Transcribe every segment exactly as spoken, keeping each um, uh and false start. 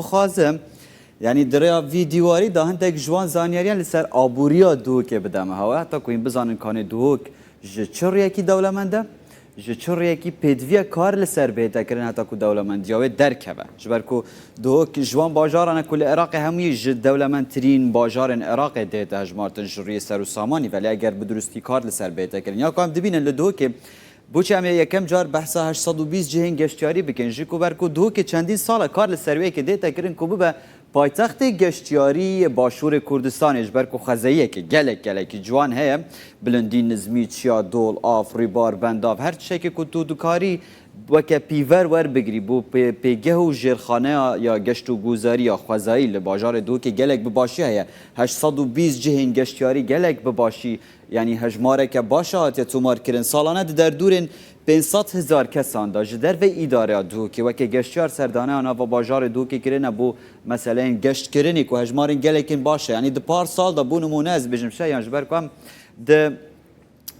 Dixwazim, yanî di rêya vî dîwarî de hindek ji wan zanyariyan li ser aboriya Duhokê bideme hewe, heta ku hîn bizanin kanê Duhok ji çi rêyekî dewlemend e, ji çi rêyekî pêdiviya kar li ser bihête kirin heta ku dewlemendiya wê derkeve. Ji ber ku Duhok ji wan bajaran e ku li Iraqê hemûyî ji dewlemendtirîn bajarên Iraqê dihête hejmartin ji rûyê ser û samanî ve, lê eger bi durustî kar li ser bihête kirin. Ya ku em dibînin li Duhokê, bo çi em ê yekem car behsa heşt sed û bîst cihên geştyarî bikin, ji ku ber ku Duhokê çendîn sal e kar li ser wê yekê dihête kirin ku bibe paytextê geştyarî yê Başûrê Kurdistanê, ji ber ku xwezayiyeke gelek gelekî ciwan heye, bilindî nizmî, çiya, dol, av, rûbar, bendav, her tiştekê ku tu dikarî weke pîver werbigirî, bo pê-, pêgeh û jêrxaneya ya geşt û guzariya xwezayî li bajarê Duhokê gelek bi başî heye. Heşt sed û bîst cihên geştyarî gelek bi başî, yanî hejmareke baş e hatiye tomarkirin. Salane di derdûrên pênc sed hezar kesan de ji derveyî îdareya Duhokê weke geştyar serdaneya nava bajarê Duhokê kirine bo meseleyên geştkirinê ku hejmarên gelekên baş e. Yanî di par sal de, bo nimûne ez bêjim, şeyan ji ber ku em di,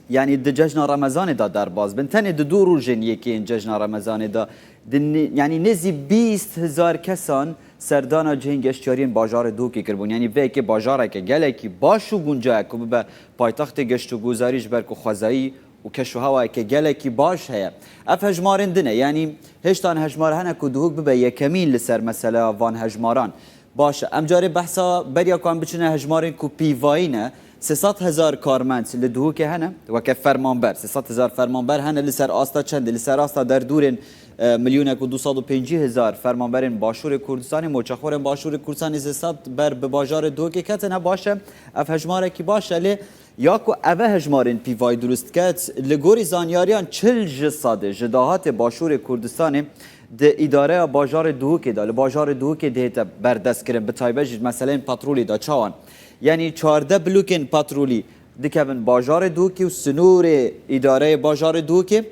yanî di cejna Remezanê de derbas bin, tenê di du rojên yekê yên cejna Remezanê de di nê-, yanî nêzî bîst hezar kesan serdana cihên geştyariyên bajarê Duhokê kiribûn. Yanî vê yekê bajareke gelekî baş û gunca ye ku bibe paytextê geşt û guzarî, ji ber ku xwezayî û keşûhewayeke gelekî baş heye. Ev hejmarên din e, yanî hêştan hejmar hene ku Duhok bibe yekemîn li ser meseleya van hejmaran. Baş e, em carê behsa beriya ku em biçine hejmarên ku pîvayî ne, sê sed hezar karmend li Duhokê hene, weke fermanber, sê sed hezar fermanber hene, li ser asta çendê, li ser asta derdûrên, e, milyonek û du sed û pêncî hezar fermanberên Başûrê Kurdistanê, moçexorên Başûrê Kurdistanê sê sed ber bi bajarê Duhokê ketine, baş e, ev hejmarekî baş e, lê ya ku ev e hejmarên pîvayî durust ket, li gorî zanyariyan çil ji sedê ji dahatê Başûrê Kurdistanê di îdareya bajarê Duhokê de, li bajarê Duhokê dihête berdestkirin, bi taybet jî di meseleyên petrolê de. Çawan? Yanî çardeh blokên petrolî dikevin bajarê Duhokê û sinûrê îdareyê bajarê Duhokê,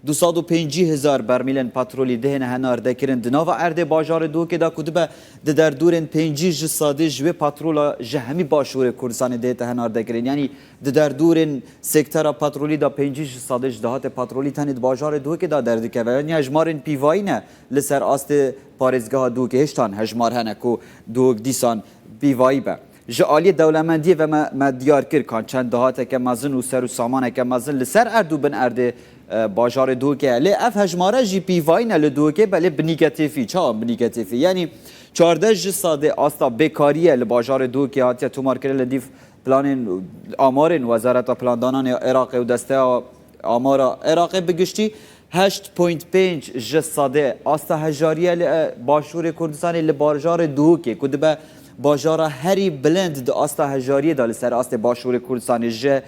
du sed û pêncî hezar bermîlên petrolî dihêne henardekirin di nava erdê bajarê Duhokê de ku dibe di derdûrên pêncî ji sedê ji wê petrola ji hemî Başûrê Kurdistanê dihête henardekirin. Yanî di derdûrên sektera petrolî de pêncî ji sedê ji dahatê petrolî tenê di bajarê Duhokê de derdikeve. Yanî hejmarên pîvayî ne li ser astê parêzgeha Duhokê, hêştan hejmar hene ku Duhok dîsan pîvayî be. Ji aliyê dewlemendiyê ve me, me diyar kir kan çend dahateke mezin û ser û samaneke mezin li ser erd û bin erdê, e, bajarê Duhokê ye. Lê ev hejmare jî pîvayî ne li Duhokê, belê bi nîgetêfî. Çawa bi nîgetêfî? Yanî çardeh ji sedê asta bêkariyê li bajarê Duhokê hatiye tomarkirin li dîv planên, amarên Wezareta Plandananê ya Iraqê û Desteya Amara Iraqê bi giştî. Heşt point pênc ji sedê asta hejariyê li, e, Başûrê Kurdistanê li bajarê Duhokê ku dibe bajara herî bilind di asta hejariyê de li ser astê Başûrê Kurdistanê, ji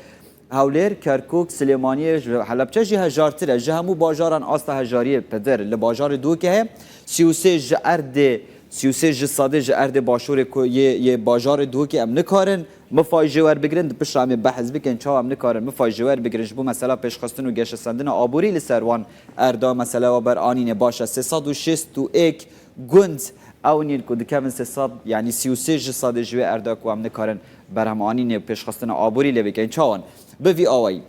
Hewlêr, Kerkûk, Silêmaniyê, ji Helebçe jî hejartir e. Ji hemû bajaran asta hejariyê pidir li bajarê Duhokê heye. Sî û sê ji erdê, sî û sê ji sedê ji erdê Başûrê ku yê, yê bajarê Duhokê em nikarin mifayê jê werbigirin, di pişta em ê behs bikin, çawa em nikarin mifayê jê werbigirin ji bo mesela pêşxistin û geşesendina aborî li ser wan erda, mesela we ber anîne, baş e, sê sed û şêst û yek gund, ew nîn ku dikevin sê sed, yanî sî û sê ji sedê ji wê erda ku em nikarin berhem anîne pêşxistina aborî lê bikin, çawan? Bi vî awayî.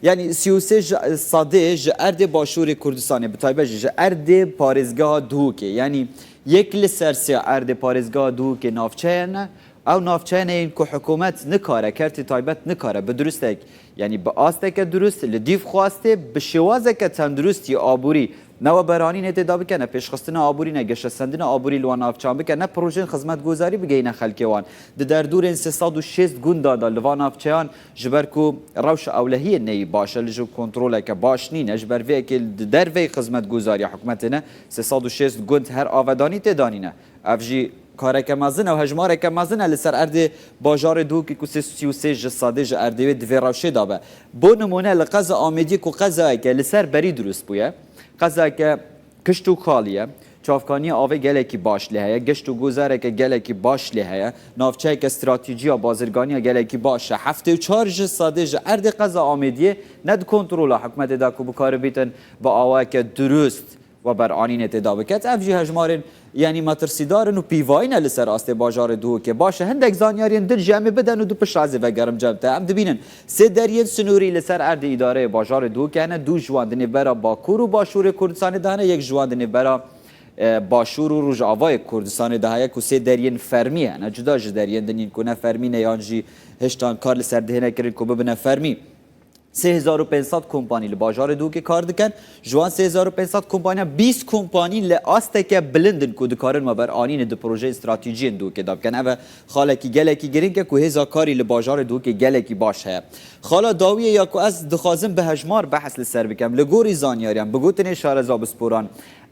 Yanî sî û sê ji sedê ji erdê Başûrê Kurdistanê, bi taybet jî ji erdê parêzgeha Duhokê, yanî yek li ser sê erdê parêzgeha Duhokê navçeyê ne. Ew navçeyên ku hikûmet nikare kertî taybet nikare bi durustek, yanî bi asteke durust, li dîv xwastê, bi şêwazeke tenduristî aborî ne we beranînê tê de bike, ne pêşxistina aborî, ne geşesendina aborî li wan navçeyan bike, ne projeyên xizmetgozarî bigihîne xelkê wan. Di derdûrên sê sed û şêst gunda de li van navçeyan, ji ber ku rewşa ewlehiyê neyî baş e, li jî kontroleke baş nîne, ji ber vê yekê di derveyî xizmetgozariya hikûmetê ne, sê sed û şêst gund her avedanî tê de nîne. Ev jî kareke mezin e û hejmareke mezin e li ser erdê bajarê Duhokê ku sê sî û sê ji sedê ji erdê wê di vê rewşê de be. Bo nimûne li qeza Amêdiyê ku qezayeke li ser berî dirust bûye, qezayeke kişt û kalî ye, çavkaniya avê gelekî baş lê heye, geşt û guzareke gelekî baş lê heye, navçeyeke stratejî ya bazirganiya gelekî baş e. Heftê û çar ji sedê ji erdê qeza Amêdiyê ne di kontrola hikûmetê de ku bikaribîtin bi awayeke dirust we beranînê tê de biket. Ev jî hejmarên, yanî, metirsîdar in û pîvayî ne li ser astê bajarê Duhokê. Baş e, hindek zanyariyên din jî em ê bidin û di pişt ez ê vegerim cem te. Em dibînin sê deriyên sinûrî li ser erdê îdareyê bajarê Duhokê hene, du ji wan di nêvbera Bakur û Başûrê Kurdistanê de hene, yek ji wan di nêvbera E, Başûr û Rojavayê Kurdistanê de heye ku sê deriyên fermî hene, cuda ji deriyên din yên ku ne fermî ne yan jî hiştan kar li ser dihêne kirin ku bibine fermî. Sê hezar û pênc sed kompanî li bajarê Duhokê kar dikin. Ji wan sê hezar û pênc sed kompaniya bîst kompanî li asteke bilind in ku dikarin weberanînê di projeyên stratejiyên Duhokê de bikin. Ev e xalekî gelekî girîng e ku hêza karî li bajarê Duhokê gelekî baş heye. Xala dawiyê ya ku ez dixwazim bi hejmar behs li ser bikim. Li gorî zanyariyan, bi gotinê şareza bisporan,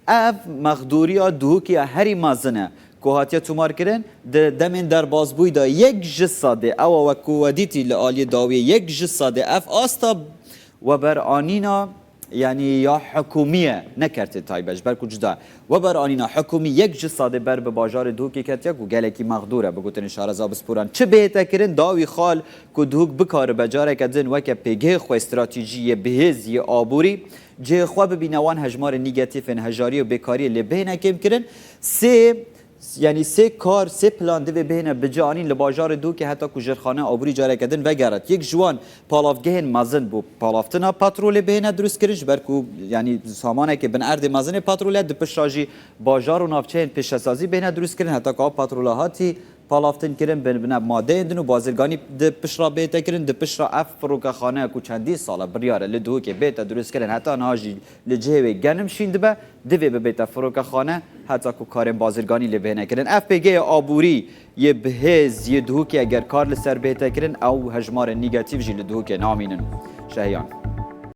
ev mexdûriya Duhokê ya herî mezin e ku hatiye tomarkirin, di demên derbazbûyî de yek ji sedê, ewa wek ku we dîtî li aliyê dawiyê, yek ji sedê ev asta weberanîna, yanî ya hikûmî ye, ne kertê taybet, ji ber ku cuda ye. Weberanîna hikûmî yek ji sedê ber bi bajarê Duhokê ketiye ku gelekî mexdûr e, bi gotinê şareza bisporan. Çi bihête kirin, dawî xal ku Duhok bikaribe careke din weke pêgehê xwe stratejî yê bihêz yê aborî, cihê xwe bibîne, wan hejmarên negatîfên hejariyê û bêkariyê lê bihêne kêmkirin. Sê, yanî sê kar, sê plan divê bihêne biceanîn li bajarê Duhokê heta ku jêrxane aborî careke din vegeret. Yek ji wan palavgehên mezin bo palavtina petrolê bihêne dirustkirin, ji ber ku, yanî, samanekê bin erdê mezin ê petrolê, di pişt re jî bajar û navçeyên pêşesazî bihêne dirustkirin heta ku ew petrola hatî palavtin kirin, bi, bi madeyên din û bazirganî di pişt re bête kirin, di pişt re ev firokekhane ku çendî sal e biryar e li Duhokê bête dirustkirin, heta niha jî li cihê wê genim şîn dibe, divê bibête firokekhane, heta ku karên bazirganî lê bihêne kirin. Ev pêgehê aborî yê bihêz yê Duhokê eger kar li ser bête kirin, ew hejmarên negatîf jî li Duhokê namînin. Şehiyan.